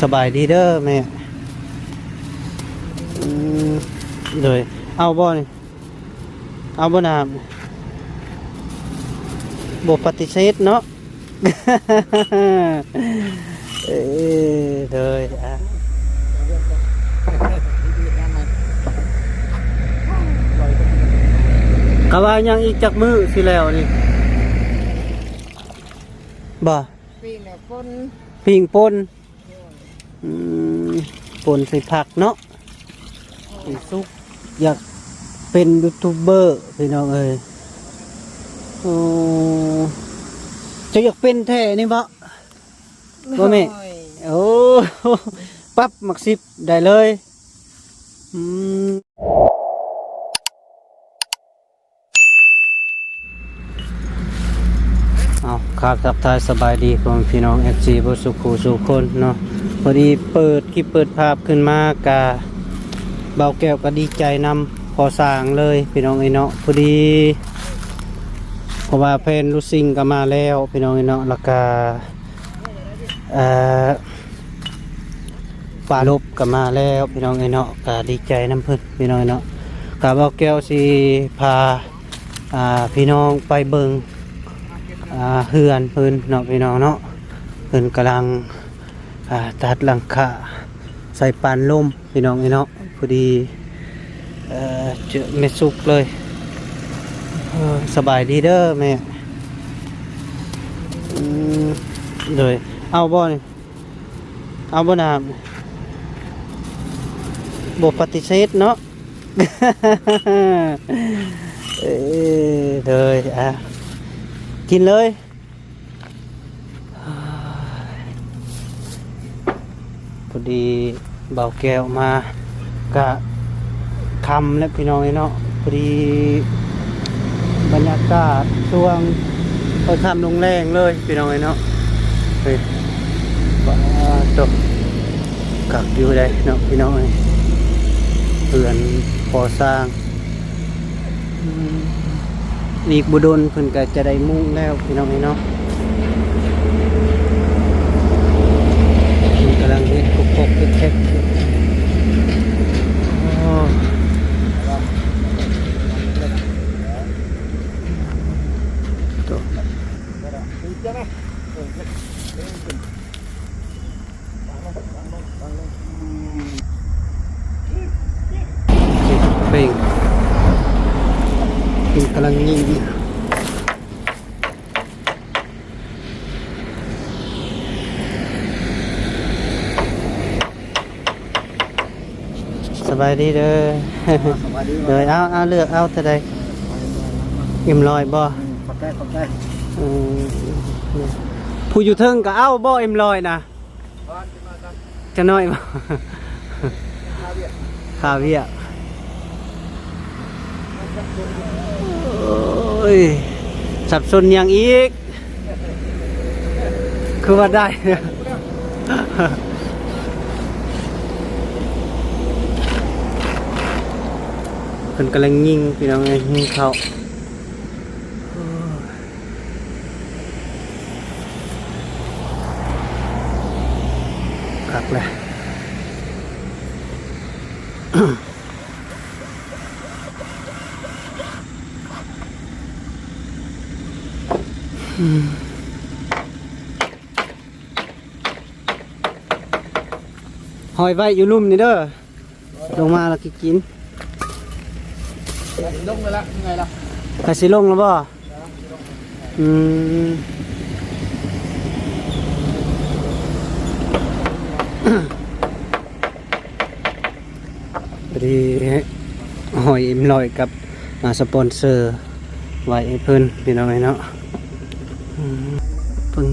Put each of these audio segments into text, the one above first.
ສະບາຍດີເດີແມ່. ອືມ ໂດຍ ເອົາບໍ່ນີ້? ເອົາບໍ່ນ້ຳ? ບໍ່ປະຕິເສດເນາະ. ເອີ ໂດຍ ອ່າ ກະວ່າຍັງອີກຈັກມື້ຊິແລ້ວນີ້ ບໍ່? ປີ້ງແລ້ວປົນ ປີ້ງປົນ. ອືມ ປົນໃສ່ຜັກເນາະ ໃຫ້ສຸກ. ຢາກເປັນຢູທູບເບີພີ່ນ້ອງເອີຍ. ໂອ້ ເຈົ້າຢາກເປັນແທ້ນີ້ບໍ່? ບໍ່ແມ່ ໂອ້ຍ ໂອ້ ປັບໝາກສິບໄດ້ເລີຍ. ອືມ ເອົາ ຄັບ ທັກທາຍສະບາຍດີພໍ່ແມ່ພີ່ນ້ອງ ເອັຟຊີ ເບິດສູ່ຄູ່ສູ່ຄົນເນາະ. ພໍດີເປີດຄລິບເປີດພາບຂຶ້ນມາກະ ບ່າວແກ້ວກະດີໃຈນຳພໍ່ຊ່າງເລີຍພີ່ນ້ອງເອີຍເນາະ. ພໍດີ ເພາະວ່າແຟນລູຊິງກະມາແລ້ວພີ່ນ້ອງເອີຍເນາະ ແລ້ວກະ ເອີ ປາລົບກໍມາແລ້ວພີ່ນ້ອງເອີຍເນາະ ກໍດີໃຈນຳເພິ່ນພີ່ນ້ອງເອີຍເນາະ. ກໍບ່າວແກ້ວຊິພາ ອ່າ ພີ່ນ້ອງໄປເບິ່ງ ອ່າ ເຮືອນເພິ່ນເນາະພີ່ນ້ອງເນາະ. ເພິ່ນກຳລັງ ອ່າ ຕັດຫຼັງຄາໃສ່ປານລົມພີ່ນ້ອງເອີຍເນາະ. ພໍດີ ເອີ ເຈີແມ່ສຸກເລີຍ. ເອີ ສະບາຍດີເດີແມ່. ອືມ ໂດຍ ເອົາບໍ່ນີ້? ເອົາບໍ່ນ້ຳ? ບໍ່ປະຕິເສດເນາະ. ເອີ ໂດຍ ອ່າ ກິນເລີຍ. ພໍດີບ່າວແກ້ວມາ ກະຄ່ຳແລ້ວພີ່ນ້ອງເອີຍເນາະ. ພໍດີບັນຍາກາດຊ່ວງຄ່ອຍຄ່ຳລົງແລງເລີຍພີ່ນ້ອງເອີຍເນາະ. ເອີຍ ປາດໂທ້ ຄັກຢູ່ໃດ໋ເນາະພີ່ນ້ອງເອີຍ ເຮືອນພໍ່ຊ່າງ. ອືມ ອີກບໍ່ດົນເພິ່ນກໍຈະໄດ້ມຸງແລ້ວພີ່ນ້ອງເອີຍເນາະ. ເພິ່ນກຳລັງເຮັດກົກໆແຄກໆຢູ່. ໂອ້ ໂຕ ເປັງ ເປັງກຳລັງຍິງ. ສະບາຍດີເດີ. ສະບາຍດີ. ໂດຍ ເອົາ ເອົາ ເລືອກເອົາເທົ່າໃດ? ເອີ ເອັມຮ້ອຍບໍ່? ອືມ ຂອບໃຈ ຂອບໃຈ. ເອີ ຜູ້ຢູ່ເທິງກໍເອົາບໍ່ ເອັມຮ້ອຍນະ? ຈະໜ້ອຍບໍ່? ຄາວຽກ ຄາວຽກ. ໂອ້ຍ ສັບສົນຫຍັງອີກ? ຄືວ່າໄດ້ ເພິ່ນກຳລັງຍິງ ພີ່ນ້ອງເອີຍ ຍິງເຂົ້າ. ຄັກແຫຼະ. ຫ້ອຍໄວ້ຢູ່ລຸ່ມນີ້ເດີ. ລົງມາແລ້ວກິນ ລົງແລ້ວລະ ເມື່ອຍລະ. ກະຊິລົງແລ້ວບໍ່? ອືມ ພໍດີຫ້ອຍເອັມຮ້ອຍກັບ ອ່າ ສະປອນເຊີໄວ້ໃຫ້ເພິ່ນ ພີ່ນ້ອງເອີຍເນາະ. ອືມ ເພິ່ນ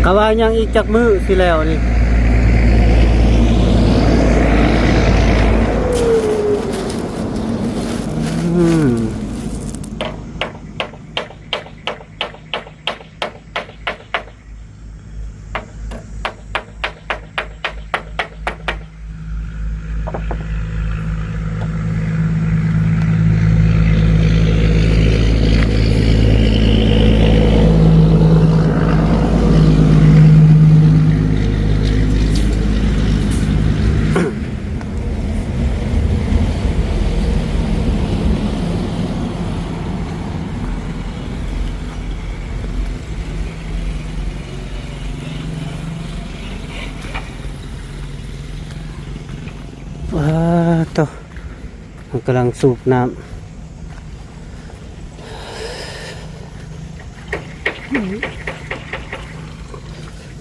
ກະວ່າຍັງອີກຈັກມື້ຊິແລ້ວນີ້. ອືມ. ກຳລັງສູບນ້ຳ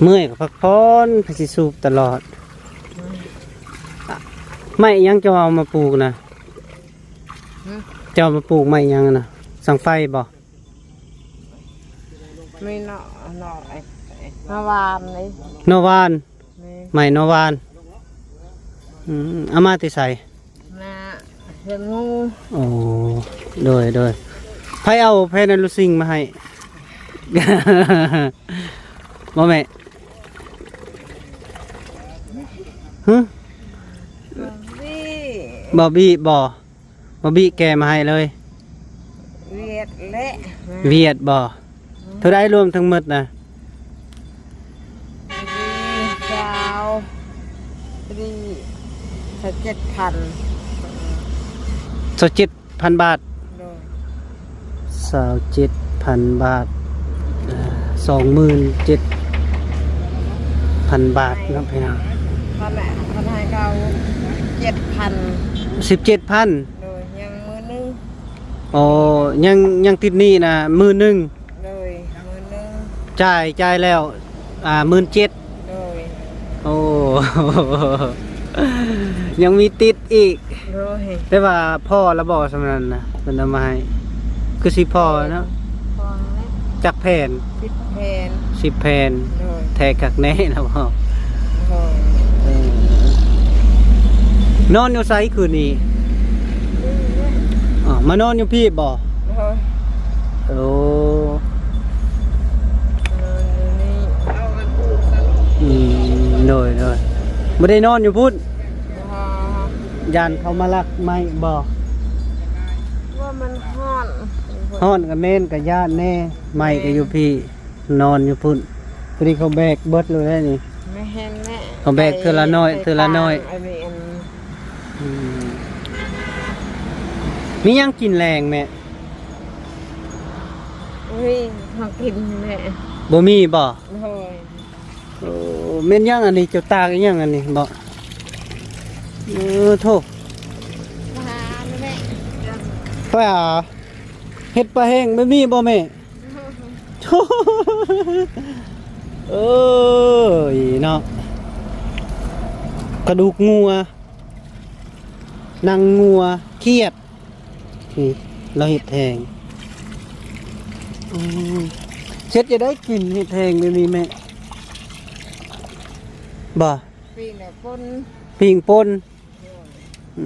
ເມື່ອຍກໍພັກຜ່ອນ ໄປຊິສູບຕະຫຼອດ. ໄມ້ຫຍັງເຈົ້າເອົາມາປູກນະ? ຮະ? ເຈົ້າເອົາມາປູກໄມ້ຫຍັງນະ? ສັງໄຟບໍ່? ມີເນາະ ເນາະ ເອີ ເນາະຫວານນີ້ ເນາະຫວານ. ແມ່ນ ໄມ້ເນາະຫວານ. ອືມ ເອົາມາແຕ່ໃສ? ມາເຮືອນງູ. ໂອ້ ໂດຍ ໂດຍ. ໃຜເອົາແຜ່ນອະລູຊິງມາໃຫ້? ບໍ່ແມ່? ຫຶ? ບອບບີ ບອບບີບໍ່? ບອບບີແກ່ມາໃຫ້ເລີຍ. ຫວຽດແຫຼະ ຫວຽດບໍ່? ອືມ ເທົ່າໃດລວມທັງໝົດນະ? ຊາວ ຊາວເຈັດພັນ ຊາວເຈັດພັນບາດ. ໂດຍ ຊາວເຈັດພັນບາດ ເອີ ສອງໝື່ນເຈັດພັນບາດເນາະພີ່ນ້ອງ. ເທົ່າໃດ? ເພິ່ນໃຫ້ເຂົາເຈັດພັນ ສິບເຈັດພັນ. ໂດຍ ຍັງໝື່ນໜຶ່ງ. ອໍ ຍັງ ຍັງຕິດໜີ້ນະໝື່ນໜຶ່ງ. ໂດຍ ໝື່ນໜຶ່ງ ຈ່າຍ ຈ່າຍແລ້ວ ອ່າ ໝື່ນເຈັດ. ໂດຍ ໂອ້ ຍັງມີຕິດອີກ. ໂດຍ ແຕ່ວ່າພໍລະບໍ່ ສ່ຳນັ້ນນະ ເພິ່ນເອົາມາໃຫ້ ຄືຊິພໍເນາະ. ພໍແລ້ວ ຈັກແຜ່ນ? ສິບແຜ່ນ ສິບແຜ່ນ. ໂດຍ ແທ້ຄັກແນ່ລະບໍ່? ໂດຍ ເອີ ນອນຢູ່ໃສຄືນນີ້? ອໍ ມານອນຢູ່ພີ້ບໍ່? ໂດຍ ໂອ້ ນອນຢູ່ນີ້. ອືມ ໂດຍ ໂດຍ. ບໍ່ໄດ້ນອນຢູ່ພຸ້ນ? ບໍ່ ຢ້ານເຂົາມາລັກໄມ້ບໍ່? ວ່າມັນຮ້ອນ ຮ້ອນກໍແມ່ນ ກໍຢ້ານແນ່. ໄມ້ກໍຢູ່ພີ້ ນອນຢູ່ພຸ້ນ. ພໍດີເຂົາແບກເບິດໂລດແລ້ວນີ້. ແມ່ນແຫຼະ ເຂົາແບກເທື່ອລະໜ້ອຍ ເທື່ອລະໜ້ອຍ. ອັນນີ້ ອັນ ອືມ ມີຫຍັງກິນແລງແມ່? ໂອ້ຍ ເຮົາກິນແຫຼະ. ບໍ່ມີບໍ່? ໂດຍ. ໂອ້ ແມ່ນຫຍັງອັນນີ້? ເຈົ້າຕາກອີຫຍັງອັນນີ້ບໍ່? ເອີ ໂທ້ ປາແມ່ ປາ ເຮັດປາແຫ້ງແບບນີ້ບໍ່ແມ່? ໂອ້ຍເນາະ ກະດູກງົວ ໜັງງົວ ຄຽດ ນີ້ລາວເຮັດແຫ້ງ. ອືມ ເຮັດຈັ່ງໃດກິນເຮັດແຫ້ງແບບນີ້ແມ່? ບໍ່ ປີ້ງແລ້ວປົ່ນ ປີ້ງປົ່ນ. ອື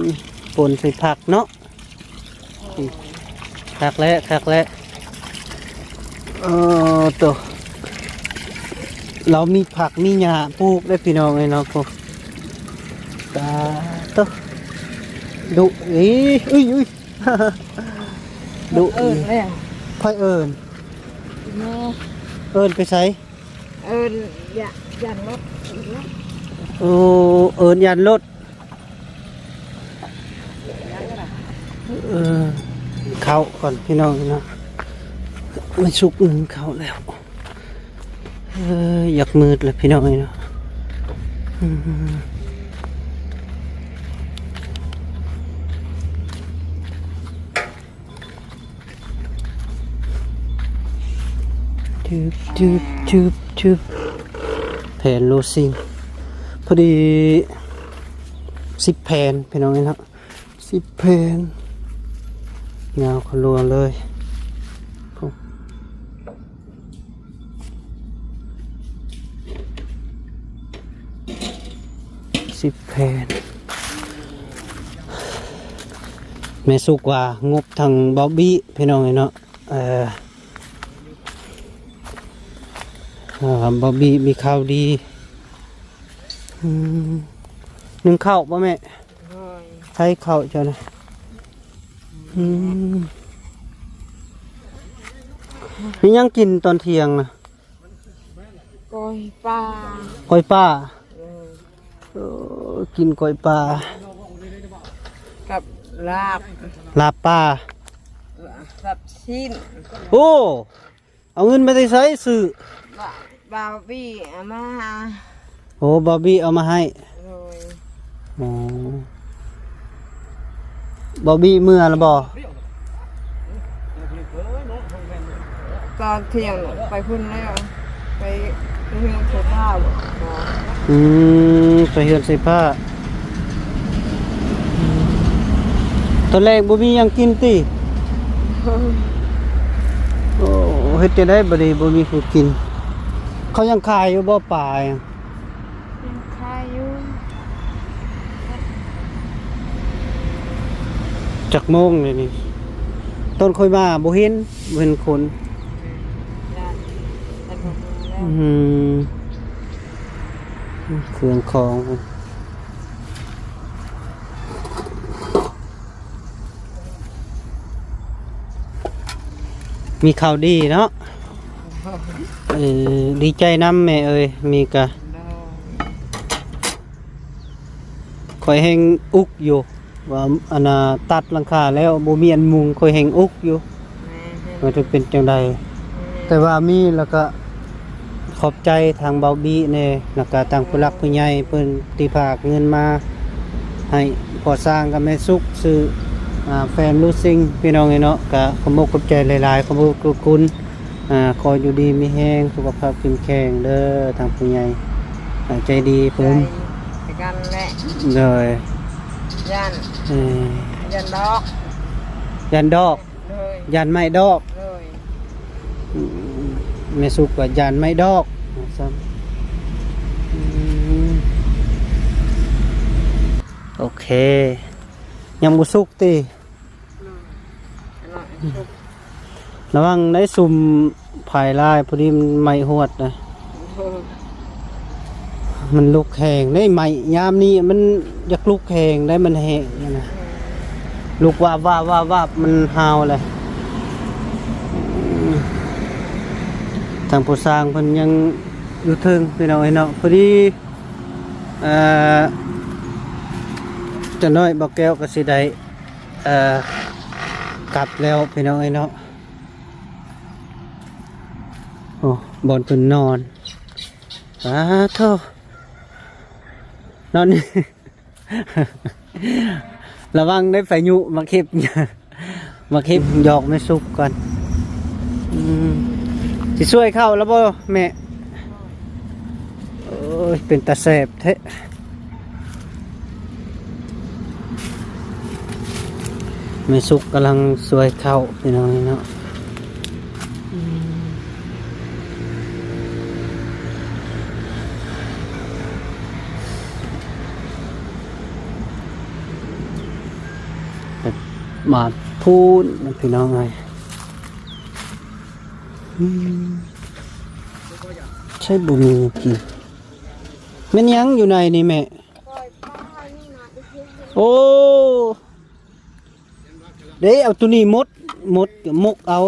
ມ ປົ່ນໃສ່ຜັກເນາະ. ຄັກແລ້ວ ຄັກແລ້ວ. ເອີ ໂຕ ລາວມີຜັກມີຫຍ້າປູກເດ້ພີ່ນ້ອງເອີຍເນາະ. ໂອ້ ຕາໂຕ ດຸ ເອີຍ ອຸ້ຍ ອຸ້ຍ ດຸ. ເອີ້ນແລ້ວ ໃຜເອີ້ນ? ແມ່ ເອີ້ນໄປໃສ? ເອີ້ນຢ້ານລົດ. ໂອ້ ເອີ້ນຢ້ານລົດ. ເອີ ເຂົ້າກ່ອນພີ່ນ້ອງເນາະ ມັນສຸກໜຶ່ງເຂົ້າແລ້ວ. ເອີ ຢາກມືດແລ້ວພີ່ນ້ອງເອີຍເນາະ. ອືມ ຈຶບ ຈຶບ ຈຶບ ຈຶບ ແຜ່ນໂລຊິງ ພໍດີສິບແຜ່ນພີ່ນ້ອງເອີຍເນາະ. ສິບແຜ່ນ ຍາວຂະຫຼວງເລີຍ. ສິບແຜ່ນ ແມ່ສຸກວ່າງົບທັງບອບບີພີ່ນ້ອງເອີຍເນາະ. ເອີ ອ່າ ບອບບີມີຂ່າວດີ. ອືມ ໜຶ້ງເຂົ້າບໍ່ແມ່? ໂດຍ ໃສ່ເຂົ້າເຈົ້ານະ. ອືມ ມີຫຍັງກິນຕອນທ່ຽງນະ? ກ້ອຍປາ ກ້ອຍປາ. ເອີ ເອີ ກິນກ້ອຍປາກັບລາບ ລາບປາ ລາບຊີ້ນ. ໂອ້ ເອົາເງິນມາແຕ່ໃສຊື້? ບາວ ບາວບີເອົາມາ. ໂອ້ ບາວບີເອົາມາໃຫ້. ໂດຍ. ອໍ ໂອ້ ບໍ່ບີເມືອລະບໍ່? ຕອນທ່ຽງໄປພຸ້ນແລ້ວ ໄປ ໄປເຮືອນເສຍພ້າບໍ່? ອືມ ໄປເຮືອນເສຍພ້າ. ຕອນແລງບໍ່ມີຫຍັງກິນຕິ? ໂອ້ ເຮັດຈັ່ງໃດບັດນີ້ ບໍ່ມີຜູ້ກິນ? ເຂົາຍັງຂາຍຢູ່ບໍ່ ປາ? ຍັງຂາຍຢູ່. ຈັກໂມງແລ້ວນີ້? ຕອນຂ້ອຍມາບໍ່ເຫັນ ບໍ່ເຫັນຄົນ. ອືມ ເຄື່ອງຂອງ ມີຂ່າວດີເນາະ. ເອີ ດີໃຈນຳແມ່ເອີຍ ມີກະ ໂດຍ ຂ້ອຍແຮ່ງອຸກຢູ່ ວ່າອັນນ່າ ຕັດຫຼັງຄາແລ້ວບໍ່ມີອັນມຸງ ຂ້ອຍແຮ່ງອຸກຢູ່ ແມ່ນ ວ່າຈະເປັນຈັ່ງໃດ. ແມ່ນ ແຕ່ວ່າມີແລ້ວກະ ຂອບໃຈທາງເບົາບີແດ່ ແລ້ວກະທາງຜູ້ຫຼັກຜູ້ໃຫຍ່ເພິ່ນທີ່ຝາກເງິນມາໃຫ້ພໍ່ຊ້າງກັບແມ່ສຸກ ຊື້ ອ່າ ແຟມລູຊິງ ພີ່ນ້ອງເອີຍເນາະ. ກະຂອບອົກຂອບໃຈຫຼາຍໆ ຂອບຄຸນ ອ່າ ຂໍຢູ່ດີມີແຮງ ສຸຂະພາບເຂັ້ມແຂງເດີ ທາງຜູ້ໃຫຍ່ ອ່າ ໃຈດີເພິ່ນ ໃຈຄືກັນແຫຼະ. ໂດຍ ຢ້ານ ເອີ ຢ້ານດອກ ຢ້ານດອກ ໂດຍ ຢ້ານໄມ້ດອກ ໂດຍ. ອືມ ແມ່ສຸກວ່າຢ້ານໄມ້ດອກ ວ່າຊັ້ນ. ອືມ ໂອເຄ ຍັງບໍ່ສຸກຕິ? ລະວັງໄດ້ຊຸມພາຍຫຼາຍ ພໍດີມັນໄໝ້ຫວດນະ. ມັນລຸກແຮງເດ້ ໄໝ້ຍາມນີ້ມັນຢາກລຸກແຮງໄດ໋ ມັນແຫ້ງນະ ລຸກວາບໆໆໆ ມັນຫາວແຫຼະ. ທາງຜູ້ຊ່າງເພິ່ນຍັງຢູ່ເທິງ ພີ່ນ້ອງເອີຍເນາະ. ພໍດີ ເອີ ຈັກໜ້ອຍບ່າວແກ້ວກໍຊິໄດ້ ເອີ ກັບແລ້ວ ພີ່ນ້ອງເອີຍເນາະ. ໂອ້ ບ່ອນເພິ່ນນອນ ສາທຸ ນອນ ລະວັງໄດ້ພາຍຸມາເຂັບ ມາເຂັບ ຢອກແມ່ສຸກກ່ອນ. ອືມ ຊິຊ່ວຍເຂົ້າແລ້ວບໍ່ແມ່? ໂອ້ຍ ເປັນຕາແຊບແທ້. ແມ່ສຸກກຳລັງຊ່ວຍເຂົ້າ ພີ່ນ້ອງເນາະ. ອືມ ມາພຸ້ນ ພີ່ນ້ອງເອີຍ. ອືມ ໃຊ່ ບໍ່ມີກິນ. ແມ່ນຫຍັງຢູ່ໃນນີ້ແມ່? ໂອ້ ເດ້ ເອົາໂຕນີ້ໝົດ ໝົດ ໝົກເອົາ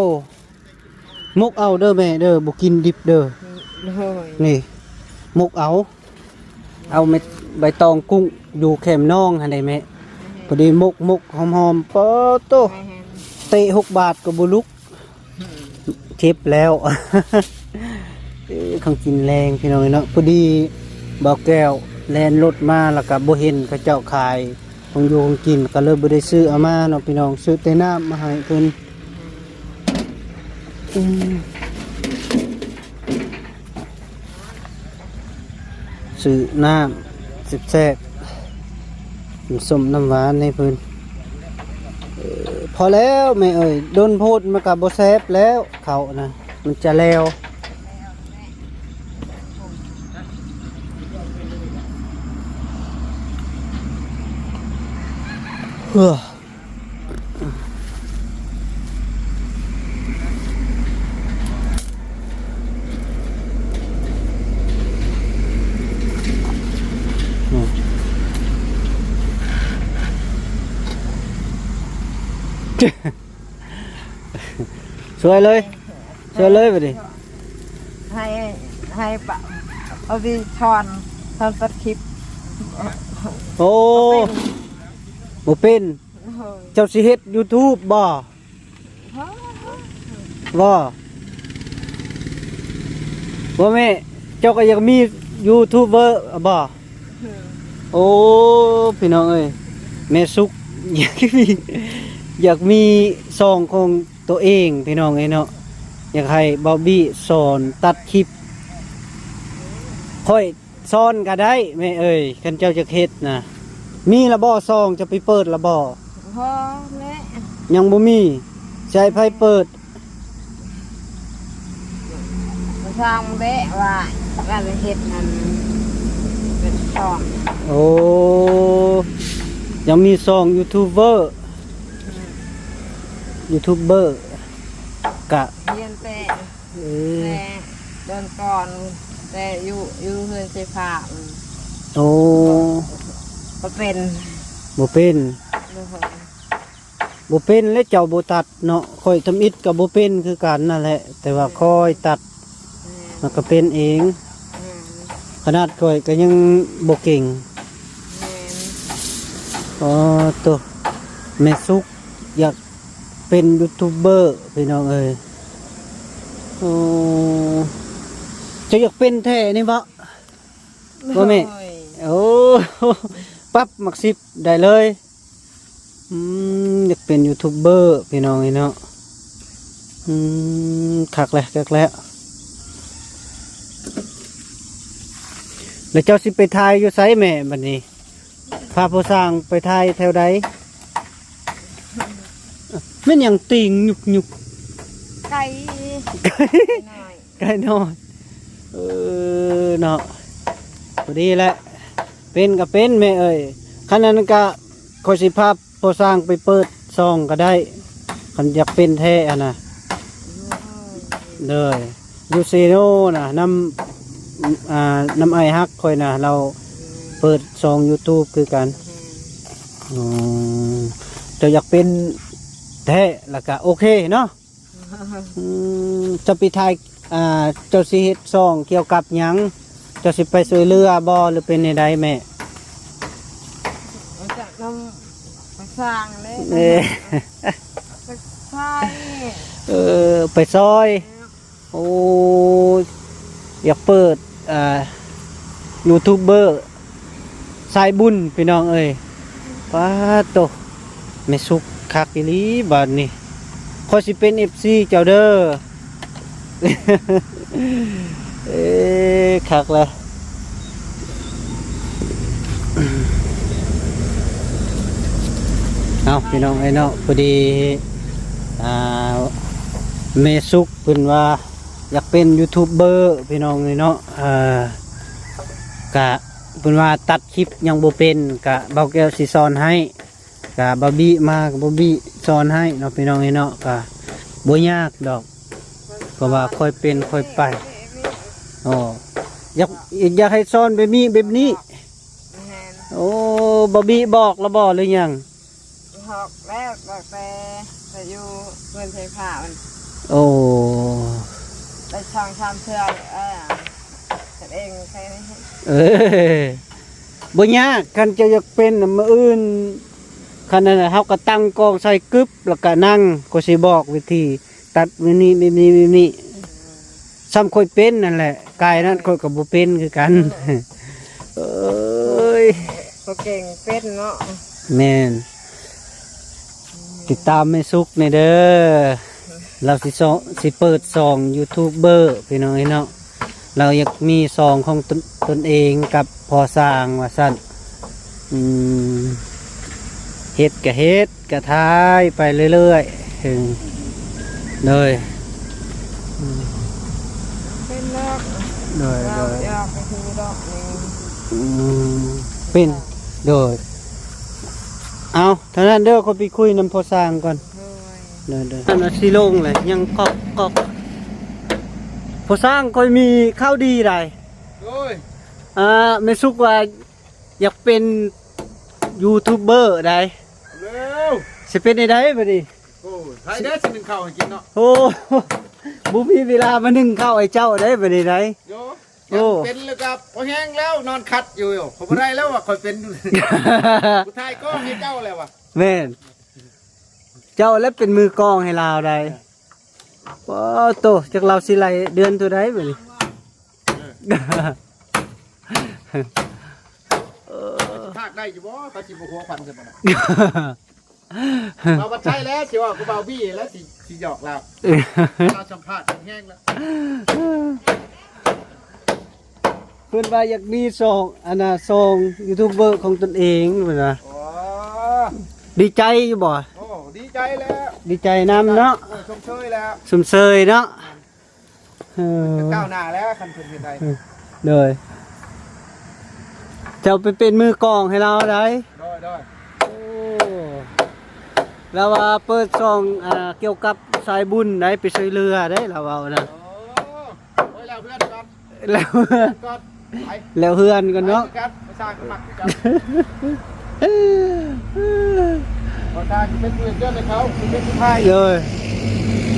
ໝົກເອົາເດີແມ່ເດີ ບໍ່ກິນດິບເດີ. ໂດຍ ນີ້ ໝົກເອົາ ເອົາເມັດໃບຕອງກຸ້ງ ຢູ່ແຄມໜອງຫັ້ນເດ້ແມ່. ພໍດີໝົກ ໝົກຫອມໆ ປາໂຕ ແມ່ນ ເຕະຫົກບາດກໍບໍ່ລຸກ. ເຈັບແລ້ວ ເອີ ຂອງກິນແລງ ພີ່ນ້ອງເອີຍເນາະ. ພໍດີບ່າວແກ້ວແລ່ນລົດມາ ແລ້ວກໍບໍ່ເຫັນເຂົາເຈົ້າຂາຍຂອງຢູ່ຂອງກິນ ກໍເລີຍບໍ່ໄດ້ຊື້ເອົາມາເນາະ ພີ່ນ້ອງ. ຊື້ແຕ່ນ້ຳມາໃຫ້ເພິ່ນ. ອືມ ຊື້ນ້ຳແຊບໆ ນ້ຳສົ້ມນ້ຳຫວານໃຫ້ເພິ່ນ. ເອີ ພໍແລ້ວແມ່ເອີຍ ດົນໂພດມັນກໍບໍ່ແຊບແລ້ວ ເຂົ້ານະ ມັນຈະແລ້ວ. ເອີ. ຊ່ວຍເລີຍ ຊ່ວຍເລີຍບັດນີ້ ໃຫ້ ໃຫ້ປະ ເອົາຊິສອນ ສອນຕັດຄລິບ. ໂອ້ ບໍ່ເປັນ ບໍ່ເປັນ. ໂດຍ ເຈົ້າຊິເຮັດຢູທູບບໍ່? ບໍ່ ບໍ່ ບໍ່ແມ່ ເຈົ້າກໍຢາກມີຢູທູບເບີບໍ່? ໂອ້ ພີ່ນ້ອງເອີຍ ແມ່ສຸກ ຢາກມີ ຢາກມີຊ່ອງຂອງຕົວເອງພີ່ນ້ອງເອີຍເນາະ. ຢາກໃຫ້ບອບບີ້ສອນຕັດຄລິບ. ຂ້ອຍສອນກໍໄດ້ແມ່ເອີຍ ຄັນເຈົ້າຢາກເຮັດນະ. ມີລະບໍ່ຊ່ອງ ຈະໄປເປີດລະບໍ່? ບໍ່ແຫຼະ ຍັງບໍ່ມີ. ຊິໃຫ້ໃຜເປີດ? ຊ່າງແບະວ່າ ວ່າຈະເຮັດອັນເປັນຊ່ອງ. ໂອ້ ຍັງມີຊ່ອງຢູທູບເບີ ອືມ ຢູທູບເບີກະຮຽນແຕ່ ເອີ ແຕ່ເດືອນກ່ອນ ແຕ່ຢູ່ ຢູ່ເຮືອນໃສ່ຜ້າ. ໂອ້ ບໍ່ເປັນ ບໍ່ເປັນ ໂດຍ ບໍ່ເປັນແລ້ວ ເຈົ້າບໍ່ຕັດເນາະ. ຂ້ອຍທຳອິດກໍບໍ່ເປັນຄືກັນນັ້ນແຫຼະ ແຕ່ວ່າ ແມ່ນ ຄ່ອຍຕັດ ແມ່ນ ມັນກໍເປັນເອງ. ແມ່ນ ຂະໜາດຂ້ອຍກໍຍັງບໍ່ເກັ່ງ. ແມ່ນ ອໍ ໂຕ ແມ່ສຸກຢາກເປັນຢູທູບເບີພີ່ນ້ອງເອີຍ. ໂອ້ ເຈົ້າຢາກເປັນແທ້ນີ້ບໍ? ບໍ່ແມ່? ໂດຍ ໂອ້ ປັບໝາກສິບໄດ້ເລີຍ. ອືມ ຢາກເປັນຢູທູບເບີພີ່ນ້ອງເອີຍເນາະ. ອືມ ຄັກແລ້ວ ຄັກແລ້ວ. ແລ້ວເຈົ້າຊິໄປຖ່າຍຢູ່ໃສແມ່ບັດນີ້? ພາພໍ່ຊ່າງໄປຖ່າຍແຖວໃດ? ແມ່ນຫຍັງຕີງຍຸກໆ? ໄກ່ ໄກ່ນ້ອຍ ໄກ່ນ້ອຍ ເອີເນາະ. ພໍດີແຫຼະ ເປັນກໍເປັນແມ່ເອີຍ. ຄັນນັ້ນກະຂ້ອຍຊິພາພໍ່ຊ່າງໄປເປີດຊ່ອງກໍໄດ້ ຄັນຢາກເປັນແທ້ຫັ້ນນະ. ເດີ ຢູ່ເຊໂນນະ ນຳ ອ່າ ນຳອ້າຍຮັກຂ້ອຍນະ ລາວເປີດຊ່ອງຢູທູບຄືກັນ. ອືມ ເຈົ້າຢາກເປັນແທ້ລະກະໂອເຄເນາະ. ອືມ ເຈົ້າໄປຖ່າຍ ອ່າ ເຈົ້າຊິເຮັດຊ່ອງກ່ຽວກັບຫຍັງ? ເຈົ້າຊິໄປຊ່ວຍເຫຼືອບໍ່ ຫຼືເປັນແນວໃດແມ່? ມາຈາກນຳ ໄປສ້າງເດ້ ເອີ ໄປຊ່ອຍ ເອີ ໄປຊ່ອຍ. ໂອ້ຍ ຢາກເປີດ ອ່າ ຢູທູບເບີສາຍບຸນພີ່ນ້ອງເອີຍ. ປາດໂຕ ແມ່ສຸກຄັກອີ່ຫຼີບາດນີ້. ຂ້ອຍຊິເປັນເອັຟຊີເຈົ້າເດີ. ເອີ ຄັກແລ້ວ. ເອົາ ພີ່ນ້ອງເອີຍເນາະ ພໍດີ ອ່າ ແມ່ສຸກເພິ່ນວ່າ ຢາກເປັນຢູທູບເບີພີ່ນ້ອງເອີຍເນາະ. ເອີ ກະເພິ່ນວ່າຕັດຄລິບຍັງບໍ່ເປັນ ກະບ່າວແກ້ວຊິສອນໃຫ້ ກະບາບີມາ ກະບາບີສອນໃຫ້ເນາະ ພີ່ນ້ອງເອີຍເນາະ. ກະບໍ່ຍາກດອກ ເພາະວ່າຄ່ອຍເປັນຄ່ອຍໄປ. ອໍ ຢາກ ຢາກໃຫ້ສອນແບບນີ້ ແບບນີ້. ແມ່ນ ໂອ້ ບາບີບອກລະບໍ່ ຫຼືຫຍັງ? ບອກແລ້ວ ບອກແຕ່ ແຕ່ຢູ່ເຮືອນໃສ່ຜ້າມັນ. ໂອ້ ໄດ້ສອງສາມເທື່ອ ເອີ ເຮັດເອງ. ເອີ ບໍ່ຍາກ ຄັນເຈົ້າຢາກເປັນນະ ມື້ອື່ນ ຄັນນັ້ນເຮົາກໍຕັ້ງກ້ອງໃສ່ກຶບ ແລ້ວກໍນັ່ງ ຂ້ອຍຊິບອກວິທີ ຕັດແບບນີ້ ແບບນີ້ ແບບນີ້ ຊ່ຳຂ້ອຍເປັນນັ້ນແຫຼະ. ກາຍນັ້ນຂ້ອຍກໍບໍ່ເປັນຄືກັນ. ເອີຍ ບໍ່ເກັ່ງເປັນເນາະ. ແມ່ນ ຕິດຕາມແມ່ສຸກແດ່ເດີ ລາວຊິຊ່ອງ ຊິເປີດຊ່ອງຢູທູບເບີພີ່ນ້ອງເອີຍເນາະ. ລາວຢາກມີຊ່ອງຂອງຕົນ ຕົນເອງກັບພໍ່ຊ່າງວ່າຊັ້ນ. ອືມ ເຮັດກະເຮັດ ກະຖ່າຍໄປເລື້ອຍໆ. ໂດຍ ເປັນດອກ. ໂດຍ ໂດຍ ຢາກໄປຄືດອກນີ້. ອືມ ເປັນ ໂດຍ. ເອົາ ເທົ່ານັ້ນເດີ ຂ້ອຍໄປຄຸຍນຳພໍ່ຊ່າງກ່ອນ. ໂດຍ ໂດຍ ໂດຍ. ອັນນັ້ນຊິລົງແຫຼະ ຍັງກອກກອກ. ພໍ່ຊ່າງ ຂ້ອຍມີຂ່າວດີໃດ. ໂດຍ ອ່າ ແມ່ສຸກວ່າຢາກເປັນຢູທູບເບີໃດ. ເອົາແລ້ວ ຊິເປັນໃດບັດນີ້? ໂອ້ຍ ໃຜເດ້ຊິໜຶ້ງເຂົ້າໃຫ້ກິນເນາະ. ໂອ້ ບໍ່ມີເວລາມາໜຶ້ງເຂົ້າໃຫ້ເຈົ້າໃດບັດນີ້ໃດ. ໂຍ ໂອ້ ເປັນແລ້ວກໍພໍແຮງແລ້ວ ນອນຄັດຢູ່. ຂ້ອຍບໍ່ໄດ້ແລ້ວວ່າ ຂ້ອຍເປັນ ຜູ້ຖ່າຍກ້ອງໃຫ້ເຈົ້າແລ້ວວ່າ. ແມ່ນ ເຈົ້າແຫຼະເປັນມືກ້ອງໃຫ້ລາວໃດ. ເອີ ປ້າໂຕ ຈັກລາວຊິໄລ່ເດືອນເທົ່າໃດບັດນີ້. ເອີ ເອີ ພາກໄດ້ຢູ່ບໍ່? ເຂົາຊິບໍ່ພົວພັນໃສ່ບໍ່ນະ. ເວົ້າບໍ່ໃຊ່ແລ້ວ ຊິເວົ້າກັບບ່າວບີແລ້ວ ຊິ ຊິຫຍອກລາວ ເອີ ລາວສຳພາດແຮງແລ້ວ. ເພິ່ນວ່າຢາກມີຊ່ອງ ອັນນ່າ ຊ່ອງຢູທູບເບີຂອງຕົນເອງ ເພິ່ນວ່າ. ອໍ ດີໃຈຢູ່ບໍ່? ໂອ້ ດີໃຈແລ້ວ ດີໃຈນຳເນາະ. ເອີ ຊົມເຊີຍແລ້ວ ຊົມເຊີຍເນາະ. ເອີ ກ້າວໜ້າແລ້ວ ຄັນເພິ່ນເຮັດໄດ້. ເອີ ໂດຍ ເຈົ້າໄປເປັນມືກອງໃຫ້ລາວໄດ໋. ໂດຍ ໂດຍ. ໂອ້ ລາວວ່າເປີດຊ່ອງ ອ່າ ກ່ຽວກັບສາຍບຸນໄດ໋ ໄປຊ່ວຍເຫຼືອໄດ໋ ລາວເວົ້ານະ. ໂອ້ ໂອ້ຍ ແລ້ວເຮືອນກ່ອນ ແລ້ວເຮືອນກ່ອນ ໄປ ແລ້ວເຮືອນກ່ອນເນາະ. ໄປຄືກັນ ພວກຊ່າງກໍມັກຄືກັນ ພວກຊ່າງຊິເປັນຜູ້ເຮັດເຮືອນໃຫ້ເຂົາ ຊິເປັນຜູ້ຖ່າຍ. ໂດຍ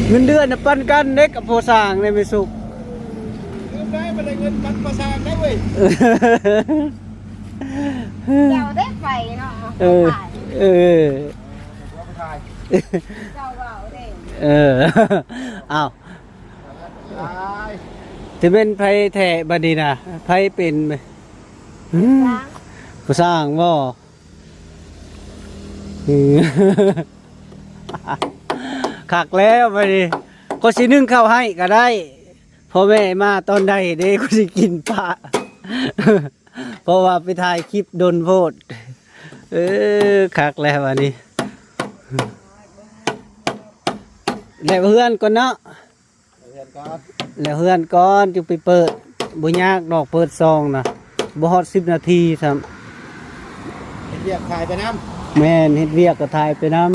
ເງິນເດືອນນະປັນກັນເດ້ກັບພໍ່ຊ່າງເດ້ ແມ່ສຸກ. ລືມໄດ້ ບໍ່ໄດ້ເງິນປັນພໍ່ຊ່າງໄດ້ເວີຍ. ເຈົ້າໄດ້ໄປເນາະ ເອີ ເອີ ເຈົ້າເວົ້າເດ້. ເອີ ອ້າວ ຊິແມ່ນໃຜແທ້ບັດນີ້ນະ ໃຜເປັນ ຜູ້ຊ່າງ ຜູ້ຊ່າງບໍ? ອື ຄັກແລ້ວບັດນີ້ ຂ້ອຍຊິໜຶ້ງເຂົ້າໃຫ້ກໍໄດ້ ພໍ່ແມ່ມາຕອນໃດເດ້ ຂ້ອຍຊິກິນປະ ເພາະວ່າໄປຖ່າຍຄລິບດົນໂພດ. ເອີ ຄັກແລ້ວບັດນີ້ ແລ້ວເຮືອນກ່ອນເນາະ. ເຮືອນກ່ອນ ແລ້ວເຮືອນກ່ອນຈຶ່ງໄປເປີດ. ບໍ່ຍາກດອກເປີດຊ່ອງນະ ບໍ່ຮອດສິບນາທີຊ້ຳ. ເຮັດວຽກຖ່າຍໄປນຳ. ແມ່ນ ເຮັດວຽກກໍຖ່າຍໄປນຳ.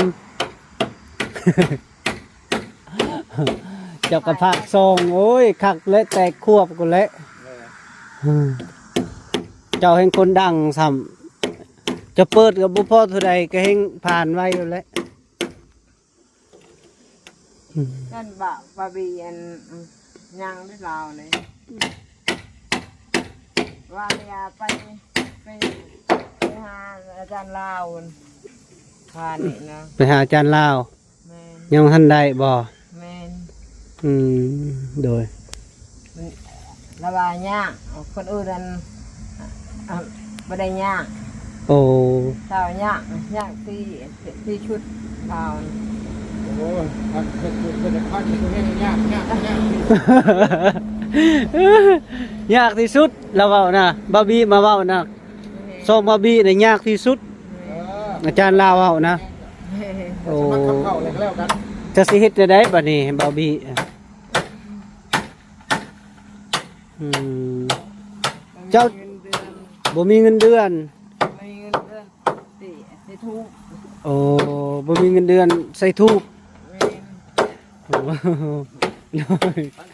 ເຈົ້າກໍພາກຊ່ອງ ໂອ້ຍ ຄັກແລະ ແຕກຄວບພຸ້ນແຫຼະ. ເອີ ເຈົ້າແຮ່ງຄົນດັງຊ້ຳ ເຈົ້າເປີດກໍບໍ່ພໍເທົ່າໃດ ກໍແຮ່ງຜ່ານໄວຢູ່ແຫຼະ. ອືມ ນັ້ນບາ ບາບີອັນ ອືມ ຍັງໄດ້ລາວນີ້ ວ່ານີ້ໄປ ໄປ ໄປຫາອາຈານລາວຫັ້ນ ວ່ານີ້ນະ ໄປຫາອາຈານລາວ. ແມ່ນ ຍັງບໍ່ທັນໄດ້ບໍ່? ແມ່ນ ອືມ ໂດຍ. ລາວວ່າຍາກ ຄົນອື່ນນັ້ນ ອາ ບໍ່ໄດ້ຍາກ. ໂອ້ ລາວຍາກ ຍາກທີ່ ທີ່ສຸດລາວ. ໂອ້ຍ ຄັນເຮັດ ເຮັດ ເຮັດ ເຮັດ ຍາກ ຍາກ ຍາກ ຍາກທີ່ສຸດ ລາວເວົ້ານະ ບາບີມາເວົ້ານະ. ແມ່ນ ຊ່ອງບາບີນະຍາກທີ່ສຸດ. ເອີ ອາຈານລາວເວົ້ານະ. ແມ່ນ ໂອ້ ສະໝັກເຂົ້າແລ້ວກໍແລ້ວກັນ. ຈະຊິເຮັດແນວໃດບັດນີ້ ບາບີ? ອືມ ເຈົ້າບໍ່ມີເງິນເດືອນ ບໍ່ມີເງິນເດືອນ ບໍ່ມີເງິນເດືອນ ຊິ ຊິຖືກ. ໂອ້ ບໍ່ມີເງິນເດືອນໃສ່ທູບ. ແມ່ນ ໂອ້ ມັນ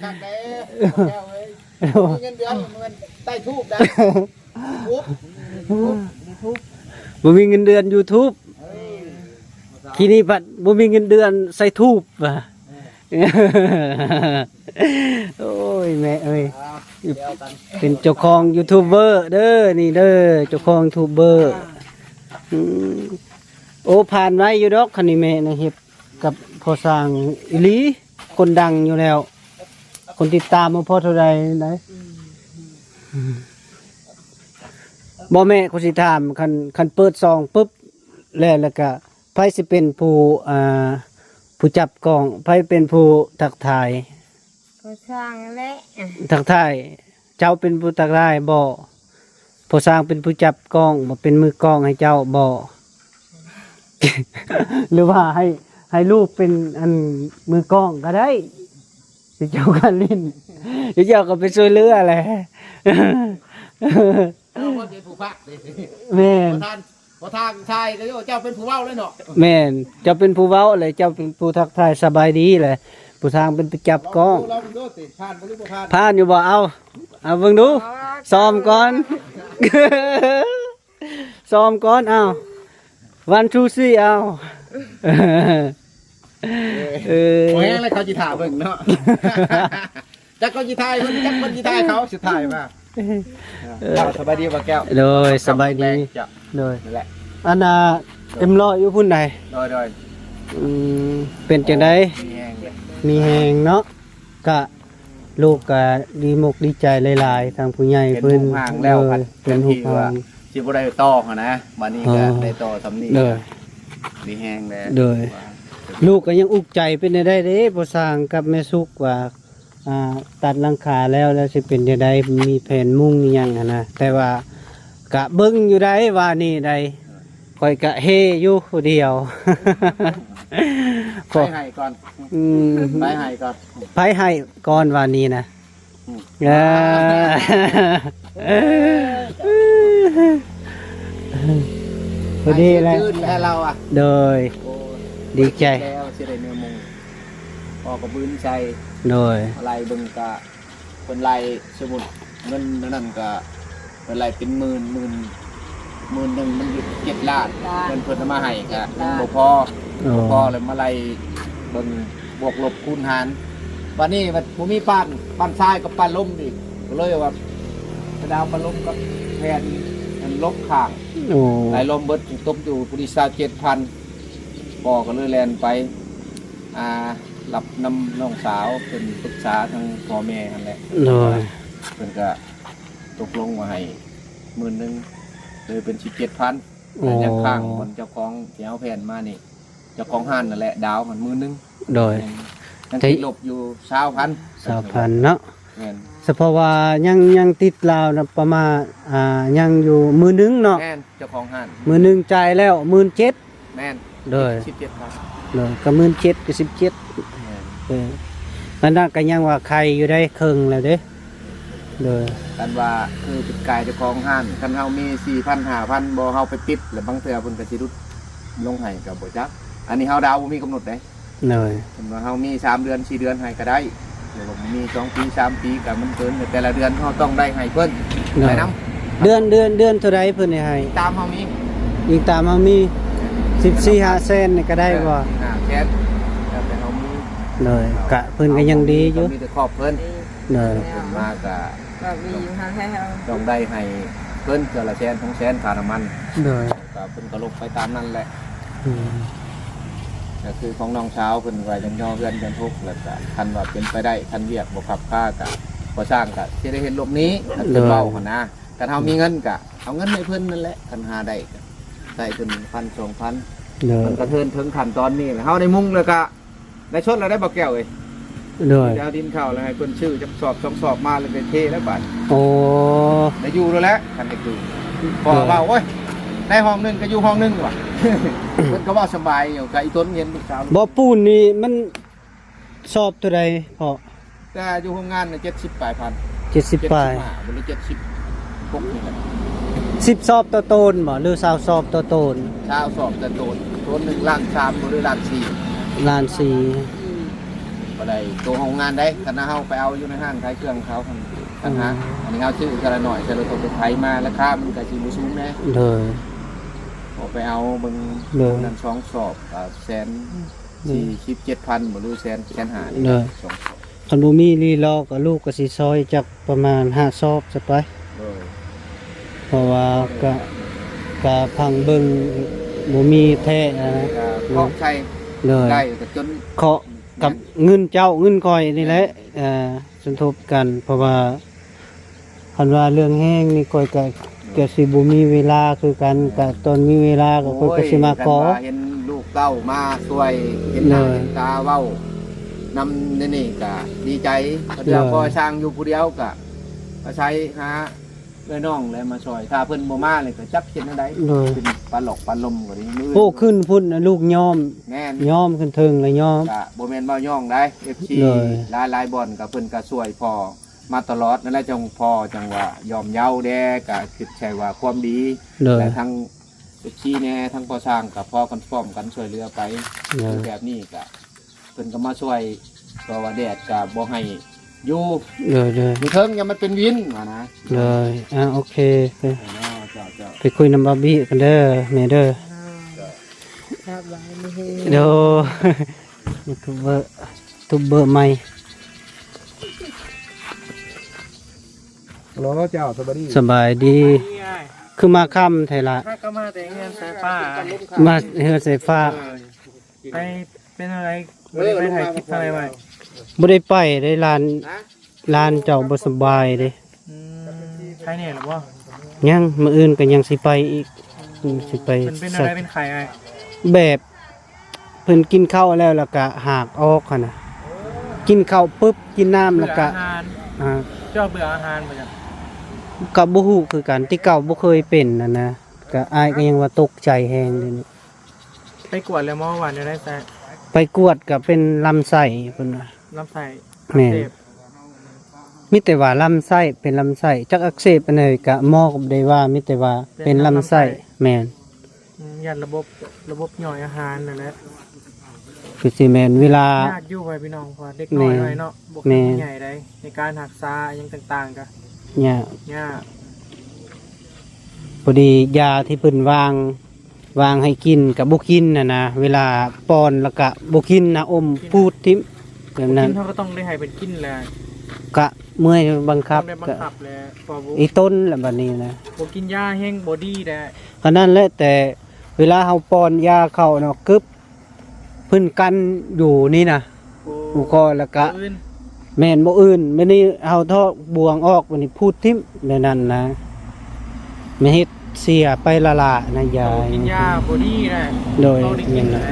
ຄັກເດ້ ແກ້ວເອີຍ. ໂອ້ ບໍ່ມີເງິນເດືອນ ມັນໃສ່ທູບໄດ້. ຢູທູບ ຢູທູບ ບໍ່ມີເງິນເດືອນຢູທູບ. ເອີ ຂີ້ນີ້ພັດບໍ່ມີເງິນເດືອນໃສ່ທູບວ່າ. ເອີ ໂອ້ຍ ແມ່ເອີຍ ເປັນເຈົ້າຂອງຢູທູບເບີເດີ ນີ້ເດີ ເຈົ້າຂອງຢູທູບເບີ. ອືມ ໂອ້ ຜ່ານໄວຢູ່ດອກ ຄັນນີ້ແມ່ນະ ເຮັດກັບພໍ່ຊ່າງອີ່ຫຼີ ຄົນດັງຢູ່ແລ້ວ ຄົນຕິດຕາມບໍ່ພໍເທົ່າໃດໃດ. ອືມ ບໍ່ແມ່ ຂ້ອຍຊິຖາມ ຄັນ ຄັນເປີດຊ່ອງປຶບແລ້ວ ແລ້ວກະ ໃຜຊິເປັນຜູ້ ອ່າ ຜູ້ຈັບກ້ອງ? ໃຜເປັນຜູ້ທັກທາຍ? ພໍ່ຊ່າງແຫຼະ ທັກທາຍ. ເຈົ້າເປັນຜູ້ທັກທາຍບໍ? ພໍ່ຊ່າງເປັນຜູ້ຈັບກ້ອງບໍ? ເປັນມືກ້ອງໃຫ້ເຈົ້າບໍ? ຫຼືວ່າໃຫ້ ໃຫ້ລູກເປັນ ອັນ ມືກ້ອງກໍໄດ້ ຊິເຈົ້າກໍຫຼິ້ນ ຊິເຈົ້າກໍໄປຊ່ວຍເຫຼືອແຫຼະ. ເຈົ້າບໍ່ເປັນຜູ້ພາກເດ້. ແມ່ນ ບໍ່ທັນ ບໍ່ທາງຖ່າຍກໍເຈົ້າເປັນຜູ້ເວົ້າເລີຍເນາະ. ແມ່ນ ເຈົ້າເປັນຜູ້ເວົ້າແຫຼະ ເຈົ້າເປັນຜູ້ທັກທາຍສະບາຍດີແຫຼະ ຜູ້ທາງເປັນຜູ້ຈັບກ້ອງ. ລອງເບິ່ງດູຕິ ຜ່ານບໍ່ ຫຼືບໍ່ຜ່ານ? ຜ່ານຢູ່ບໍ່? ເອົາ ເອົາເບິ່ງດູ ຊ້ອມກ່ອນ ຊ້ອມກ່ອນ ເອົາ ວັນ ທູ ສີ່ ເອົາ. ເອີ ບໍ່ແຮງແລ້ວ ເຂົາຊິຖ້າເບິ່ງເນາະ. ຈັກເຂົາຊິຖ່າຍເພິ່ນ ຈັກເພິ່ນຊິຖ່າຍເຂົາ ສຸດທ້າຍມາ. ເອີ ເຈົ້າ ສະບາຍດີບໍ່ແກ້ວ? ໂດຍ ສະບາຍດີ. ເຈົ້າ ໂດຍ ນັ້ນແຫຼະ ອັນນ່າ ໂດຍ ເອັມຮ້ອຍຢູ່ພຸ້ນໃດ? ໂດຍ ໂດຍ. ອືມ ເປັນຈັ່ງໃດ? ມີແຮງເດ້ ມີແຮງເນາະ. ກະ ລູກກະດີມົກດີໃຈຫຼາຍໆ ທາງຜູ້ໃຫຍ່ເພິ່ນ ເຫັນຮູບຮ່າງແລ້ວ ໂດຍ ເຫັນຮູບຮ່າງ ຊິບໍ່ໄດ້ຕໍ່ຫັ້ນນະ ບາດນີ້ກະ ອໍ ໄດ້ຕໍ່ສ່ຳນີ້. ໂດຍ ມີແຮງແລ້ວ ໂດຍ ວ່າ ລູກກໍຍັງອຸກໃຈເປັນແນວໃດເດ້ ພໍ່ຊ່າງກັບແມ່ສຸກວ່າ ອ່າ ຕັດຫຼັງຄາແລ້ວ ແລ້ວຊິເປັນແນວໃດ ມີແຜນມຸງອີ່ຫຍັງຫັ້ນນະ ແຕ່ວ່າກະເບິ່ງຢູ່ໃດວ່ານີ້ໃດ ຂ້ອຍກະເຮຢູ່ຜູ້ດຽວ ໃຜໃຫ້ກ່ອນ ອືມ ໃຜໃຫ້ກ່ອນ ໃຜໃຫ້ກ່ອນວ່ານີ້ນະ ອືມ ເອີ ພໍດີແຫຼະ ໃຫ້ຊື່ນແລ້ວລາວອະ ໂດຍ ໂອ້ຍ ດີໃຈແລ້ວ ຊິໄດ້ເນື້ອໝູ່ ພໍກະບືນໃສ່ ໂດຍ ມາໄລ່ເບິ່ງກະ ເພິ່ນໄລ່ ສົມມຸດເງິນອັນນັ້ນກະ ເພິ່ນໄລ່ເປັນໝື່ນ ໝື່ນ ໝື່ນໜຶ່ງມັນຢູ່ເຈັດລ້ານ ລ້ານ ເງິນເພິ່ນເອົາມາໃຫ້ກະຍັງບໍ່ພໍ ໂອ້ ບໍ່ພໍ ແລ້ວມາໄລ່ເບິ່ງບວກລົບຄູນຫານ ບາດນີ້ບັດບໍ່ມີປ້ານ ປ້ານຊາຍກັບປ້ານລົມອີກ ກໍເລີຍວ່າໄປດາວປ້ານລົມກັບແຜ່ນ ແຜ່ນລົບຂ້າງ ໂອ້ ໄລ່ລວມເບິດຕົກຢູ່ຜູ້ທີ່ຊາວເຈັດພັນ ພໍ່ກໍເລີຍແລ່ນໄປ ອ່າ ຮັບນຳນ້ອງສາວ ເພິ່ນປຶກສາທາງພໍ່ແມ່ຫັ້ນແຫຼະ ໂດຍ ເພິ່ນກະຕົກລົງວ່າໃຫ້ໝື່ນໜຶ່ງ ເລີຍເປັນສິບເຈັດພັນ ໂອ້ ແຕ່ຍັງຄ້າງບ່ອນເຈົ້າຂອງທີ່ເຮົາແຜ່ນມານີ້ ເຈົ້າຂອງຮ້ານນັ້ນແຫຼະ ດາວຫັ້ນໝື່ນໜຶ່ງ ໂດຍ ແມ່ນ ຍັງຕິດລົບຢູ່ຊາວພັນ ຊາວພັນເນາະ ແມ່ນ ສະເພາະວ່າຍັງ ຍັງຕິດລາວນະ ປະມານ ອ່າ ຍັງຢູ່ໝື່ນໜຶ່ງເນາະ ແມ່ນ ເຈົ້າຂອງຮ້ານ ໝື່ນໜຶ່ງຈ່າຍແລ້ວໝື່ນເຈັດ ແມ່ນ ໂດຍ ສິບເຈັດພັນ ໂດຍ ກໍໝື່ນເຈັດ ກໍສິບເຈັດ ແມ່ນ ເອີ ອັນນັ້ນກໍຍັງວ່າໄຄຢູ່ໄດ໋ ເຄິ່ງແລ້ວເດ້ ໂດຍ ຄັນວ່າຄືເປັນກາຍເຈົ້າຂອງຮ້ານ ຄັນເຮົາມີສີ່ພັນ ຫ້າພັນ ບໍ່ ເຮົາໄປປິດ ແລ້ວບາງເທື່ອເພິ່ນກໍຊິຫຼຸດລົງໃຫ້ກໍບໍ່ຈັກ ອັນນີ້ເຮົາດາວບໍ່ມີກຳນົດເດ້ ໂດຍ ຄັນວ່າເຮົາມີສາມເດືອນ ສີ່ເດືອນໃຫ້ກໍໄດ້ ຫຼືວ່າມີສອງປີ ສາມປີ ກໍມັນເກີນ ແຕ່ລະເດືອນເຮົາຕ້ອງໄດ້ໃຫ້ເພິ່ນ ໂດຍ ໄປນຳ ເດືອນ ເດືອນ ເດືອນເທົ່າໃດເພິ່ນໄດ້ໃຫ້? ຕາມເຮົາມີ ອີງຕາມເຮົາມີ ສິບສີ່ ຫ້າແສນນີ້ກໍໄດ້ບໍ່? ເອີ ຫ້າແສນ ແລ້ວແຕ່ເຮົາມີ ໂດຍ ກະເພິ່ນກໍຍັງດີຢູ່ ມີແຕ່ຂອບເພິ່ນ ໂດຍ ເພິ່ນມາກະ ກໍມີຢູ່ຫັ້ນແຫຼະ ຕ້ອງໄດ້ໃຫ້ເພິ່ນເທື່ອລະແສນ ສອງແສນ ຄ່ານ້ຳມັນ ໂດຍ ກໍເພິ່ນກໍລົບໄປຕາມນັ້ນແຫຼະ ອືມ ກໍຄືຂອງນ້ອງສາວເພິ່ນວ່າຍັງຍໍເຮືອນກັນທຸກ ແລ້ວກໍຄັນວ່າເປັນໄປໄດ້ ຄັນວຽກບໍ່ຄັບຄາກໍ ພໍ່ຊ່າງກໍຊິໄດ້ເຮັດລົບນີ້ ຄັນເພິ່ນເວົ້າຫັ້ນນະ ຄັນເຮົາມີເງິນກໍເອົາເງິນໃຫ້ເພິ່ນນັ້ນແຫຼະ ຄັນຫາໄດ້ກໍໃຊ້ເພິ່ນພັນ ສອງພັນ ໂດຍ ມັນກະເທີນເຖິງຂັ້ນຕອນນີ້ແຫຼະ ເຮົາໄດ້ມຸງແລ້ວກໍ ໄດ້ຊົດແລ້ວໄດ້ ບໍ່ແກ້ວເອີຍ ໂດຍ ໄດ້ເອົາດິນເຂົ້າແລ້ວໃຫ້ເພິ່ນຊື້ຈັກສອບສອງສອບມາ ແລ້ວໄດ້ເທແລ້ວບາດ ໂອ້ ໄດ້ຢູ່ແລ້ວແຫຼະ ຄັນໄດ້ຢູ່ ເພາະວ່າ ໂອ້ຍ ໄດ້ຫ້ອງໜຶ່ງກໍຢູ່ຫ້ອງໜຶ່ງວ່າ ເພິ່ນກໍເວົ້າສະບາຍຢູ່ ກະອີຕົນເຫັນລູກສາວ ບໍ່ ປູນນີ້ມັນສອບເທົ່າໃດພໍ່? ແຕ່ຢູ່ໂຮງງານນະ ເຈັດສິບປາຍພັນ ເຈັດສິບປາຍ ເຈັດສິບຫ້າ ບໍ່ ຫຼື ເຈັດສິບຫົກນີ້ແຫຼະ ສິບສອບຕໍ່ໂຕນບໍ່ ຫຼື ຊາວສອບຕໍ່ໂຕນ? ຊາວສອບຕໍ່ໂຕນ ໂຕນໜຶ່ງລ້ານສາມ ຫຼື ລ້ານສີ່ ລ້ານສີ່ ບໍ່ໄດ້ໂຕໂຮງງານໃດ໋ ຄັນເຮົາໄປເອົາຢູ່ໃນຮ້ານຂາຍເຄື່ອງເຂົາ ພັນຫ້າ ອັນນີ້ເຮົາຊື້ເທື່ອລະໜ້ອຍ ເທື່ອລະໂຕ ໄປໄຖມາ ລາຄາມັນກໍຊິບໍ່ສູງແດ່ ໂດຍ ພໍໄປເອົາເບິ່ງ ໂດຍ ນັ້ນສອງສອບ ກໍແສນ ໂດຍ ສີ່ສິບເຈັດພັນບໍ່ ຫຼື ແສນ ແສນຫ້ານີ້ ໂດຍ ສອງສອບ ຄັນບໍ່ມີລີລໍກໍລູກກໍຊິຊ່ອຍຈັກປະມານຫ້າສອບຊະໄປ ໂດຍ ເພາະວ່າກະ ກະພັງເບິ່ງບໍ່ມີແທ້ນະ ກະເຄາະໃສ່ ໂດຍ ໄດ້ກໍຈົນ ເຄາະກັບ ແມ່ນ ເງິນເຈົ້າເງິນຂ້ອຍນີ້ແຫຼະ ແມ່ນ ເອີ ສົມທົບກັນ ເພາະວ່າ ຄັນວ່າເລື່ອງແຮງນີ້ຂ້ອຍກະ ກະຊິບໍ່ມີເວລາຄືກັນ ກະຕອນມີເວລາກໍຂ້ອຍກະຊິມາຂໍ ໂອ້ຍ ຄັນວ່າເຫັນລູກເຕົ້າມາຊ່ວຍ ເຫັນໜ້າ ໂດຍ ເຫັນຕາເວົ້ານຳແນວນີ້ກະດີໃຈ ເພາະວ່າ ໂດຍ ພໍ່ຊ່າງຢູ່ຜູ້ດຽວກະອາໄສຫາເອື້ອຍນ້ອງແຫຼະມາຊ່ອຍ ຖ້າເພິ່ນບໍ່ມາແລ້ວກະຈັກເຮັດແນວໃດ ໂດຍ ເປັນປາຫຼອກປາລົມກໍດີ ມື້ອື່ນ ໂອ້ ຂຶ້ນພຸ້ນນະ ລູກຍອມ ແມ່ນ ຍອມ ຂຶ້ນເທິງລະຍອມ ກະບໍ່ແມ່ນເວົ້າຍ້ອງໃດ ເອັຟຊີ ໂດຍ ຫຼາຍໆບ່ອນກະເພິ່ນກະຊ່ວຍພໍ່ ມາຕະຫຼອດນັ້ນແຫຼະ ຈັ່ງພໍ່ຈັ່ງວ່າຍອມເຍົາແດ່ ກະຄິດໃສ່ວ່າຄວາມດີ ໂດຍ ແລະທັງເອັຟຊີແດ່ ທັງພໍ່ຊ່າງກະພໍກັນພ້ອມກັນຊ່ວຍເຫຼືອໄປ ໂດຍ ແບບນີ້ກະເພິ່ນກະມາຊ່ວຍ ເພາະວ່າແດດກະບໍ່ໃຫ້ຢູ່ ໂດຍ ໂດຍ ຢູ່ເທິງຢ່າມັນເປັນວິນວ່ານະ ໂດຍ ອ່າ ໂອເຄ ໂອເຄ ເຈົ້າ ເຈົ້າ ໄປຄຸຍນຳບາບີກັນເດີ ແມ່ເດີ ສະບາຍດີ ໂດຍ ຢູທູບເບີ ຢູທູບເບີໃໝ່ ຮັລໂຫຼ ເຈົ້າ ສະບາຍດີ ສະບາຍດີ ຄືມາຄ່ຳແທ້ລະ ຂ້າກໍມາແຕ່ເຮືອນສາຍຟ້າ ມາເຮືອນສາຍຟ້າ ເອີ ໄປເປັນອະໄລ ບໍ່ໄດ້ໄປຖ່າຍຄລິບເທົ່າໃດວະ ບໍ່ໄດ້ໄປເດ້ ຫຼານ ຫຼານເຈົ້າບໍ່ສະບາຍເດ້ ອືມ ໄຄແນ່ລະບໍ່? ຍັງ ມື້ອື່ນກໍຍັງຊິໄປອີກ ອືມ ຊິໄປ ເພິ່ນເປັນອະໄລ ເປັນໄຂ້ອ້າຍ? ແບບເພິ່ນກິນເຂົ້າແລ້ວ ແລ້ວກະຫາກອອກຫັ້ນນະ ກິນເຂົ້າປຶບ ກິນນ້ຳແລ້ວກະ ເບື່ອອາຫານ ອ່າ ເຈົ້າເບື່ອອາຫານບໍ່? ກະບໍ່ຮູ້ຄືກັນ ແຕ່ເກົ່າບໍ່ເຄີຍເປັນຫັ້ນນະ ກະອ້າຍກະຍັງວ່າຕົກໃຈແຮງເດນີ້. ໄປກວດແລ້ວໝໍວ່າແນວໃດ? ໄປກວດກະເປັນລຳໄສ້ເພິ່ນວ່າ. ລຳໄສ້ ແມ່ນ ອັກເສບ ມີແຕ່ວ່າລຳໄສ້ ເປັນລຳໄສ້ ຈັກອັກເສບອັນໃດກະໝໍກະບໍ່ໄດ້ວ່າ ມີແຕ່ວ່າເປັນລຳໄສ້ ເປັນລຳໄສ້ ແມ່ນ. ອືມ ຢ້ານລະບົບ ລະບົບຍ່ອຍອາຫານນັ້ນແຫຼະ ຄືຊິແມ່ນເວລາ ຍາກຢູ່ໄວະພີ່ນ້ອງ ເພາະວ່າເດັກນ້ອຍ ແມ່ນ ນ້ອຍເນາະ ບໍ່ຄື ແມ່ນ ຜູ້ໃຫຍ່ໃດ ໃນການຮັກສາຫຍັງຕ່າງໆກະຍາກ ຍາກ. ພໍດີຢາທີ່ເພິ່ນວາງ ວາງໃຫ້ກິນກະບໍ່ກິນຫັ້ນນະ ເວລາປ້ອນແລ້ວກະບໍ່ກິນນະ ອົມ ກິນ ປູດຖິ້ມແບບນັ້ນ. ບໍ່ກິນ ເຮົາກະຕ້ອງໄດ້ໃຫ້ເພິ່ນກິນແຫຼະ ກະເມື່ອຍບັງຄັບ ຕ້ອງໄດ້ບັງຄັບແຫຼະ ກະອີ່ຕົນແຫຼະບັດນີ້ນະ ບໍ່ກິນຢາແຮງບໍ່ດີແຫຼະ. ກະນັ້ນແຫຼະ ແຕ່ເວລາເຮົາປ້ອນຢາເຂົ້າເນາະ ກຶບ ເພິ່ນກັນຢູ່ນີ້ນະ ໂອ້ ອຸກໍ ແລ້ວກະ ບໍ່ອື່ນ ແມ່ນບໍ່ອື່ນ ມື້ນີ້ເຮົາຖອກບ່ວງອອກ ບັດນີ້ພູດຖິ້ມແນວນັ້ນນະ ແມ່ນເຮັດເສຍໄປລ້າໆນະ ຢາ ໂຕກິນຢາບໍ່ດີນະ ໂດຍ ເຮົາໄດ້ກິນແລ້ວ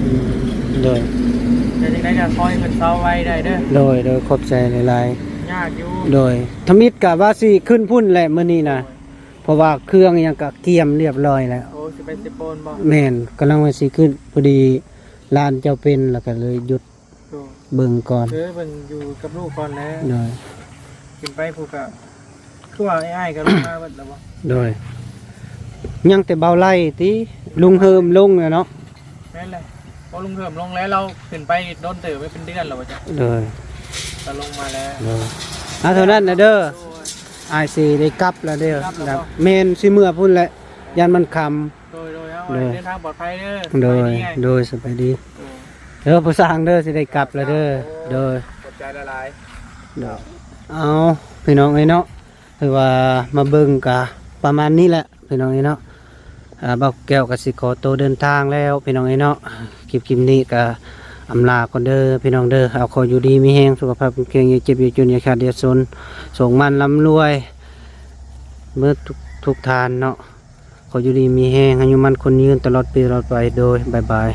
ອືມ ໂດຍ ແຕ່ຈັ່ງໃດກະຂໍໃຫ້ເພິ່ນເຊົາໄວໄດ້ເດີ ໂດຍ ໂດຍ ຂອບໃຈຫຼາຍໆ ຍາກຢູ່ ໂດຍ ທຳອິດກະວ່າຊິຂຶ້ນພຸ້ນແຫຼະມື້ນີ້ນະ ໂດຍ ເພາະວ່າເຄື່ອງຫຍັງກະກຽມລຽບຮ້ອຍແລ້ວ. ໂອ້ ຊິໄປເຊໂປນບໍ່? ແມ່ນ ກຳລັງວ່າຊິຂຶ້ນ ພໍດີຫຼານເຈົ້າເປັນ ແລ້ວກະເລີຍຢຸດ ໂດຍ ເບິ່ງກ່ອນ ເອີ ເບິ່ງຢູ່ກັບລູກກ່ອນແຫຼະ ໂດຍ ຂຶ້ນໄປພຸ້ນກະ ຄືວ່າອ້າຍກະລົງມາເບິດແລ້ວບໍ່? ໂດຍ ຍັງແຕ່ເບົາໄລ່ຕິ ລຸງເຮີມລົງແລ້ວເນາະ. ແມ່ນແຫຼະ ເພາະລຸງເຮີມລົງແລ້ວ ລາວຂຶ້ນໄປດົນເຕີບ ໄປເປັນເດືອນແລ້ວວ່າຈັ່ງ ໂດຍ ກະລົງມາແລ້ວ ໂດຍ ອ່າ ເທົ່ານັ້ນນະເດີ ໂດຍ ອ້າຍຊິໄດ້ກັບແລ້ວເດີ ກັບແລ້ວບໍ່? ແມ່ນ ຊິເມືອພຸ້ນແຫຼະ ຢ້ານມັນຄ່ຳ ໂດຍ ໂດຍ ເອົາ ໂດຍ ເດີນທາງປອດໄພເດີ ໂດຍ ສະບາຍດີ ໂດຍ ສະບາຍດີ ໂດຍ ເດີ ພໍ່ຊ່າງເດີ ຊິໄດ້ກັບແລ້ວເດີ ໂດຍ ຂອບໃຈຫຼາຍໆ ໂດຍ ເອົາ ພີ່ນ້ອງເອີຍເນາະ ຄືວ່າມາເບິ່ງກະປະມານນີ້ແຫຼະ ພີ່ນ້ອງເອີຍເນາະ ອ່າ ບ່າວແກ້ວກະຊິຂໍໂຕເດີນທາງແລ້ວ ພີ່ນ້ອງເອີຍເນາະ ຄລິບ ຄລິບນີ້ກະອຳລາກ່ອນເດີ ພີ່ນ້ອງເດີ ເອົາ ຂໍຢູ່ດີມີແຮງ ສຸຂະພາບແຂງແຮງ ຢ່າເຈັບຢ່າຈົນ ຢ່າຂາດຢ່າຈົນ ໂຊກໝານລ່ຳລວຍເບິດທຸກ ທຸກທ່ານເນາະ ຂໍຢູ່ດີມີແຮງ ອາຍຸໝັ້ນຂວັນຍືນ ຕະຫຼອດປີຕະຫຼອດໄປ ໂດຍ ບາຍບາຍ.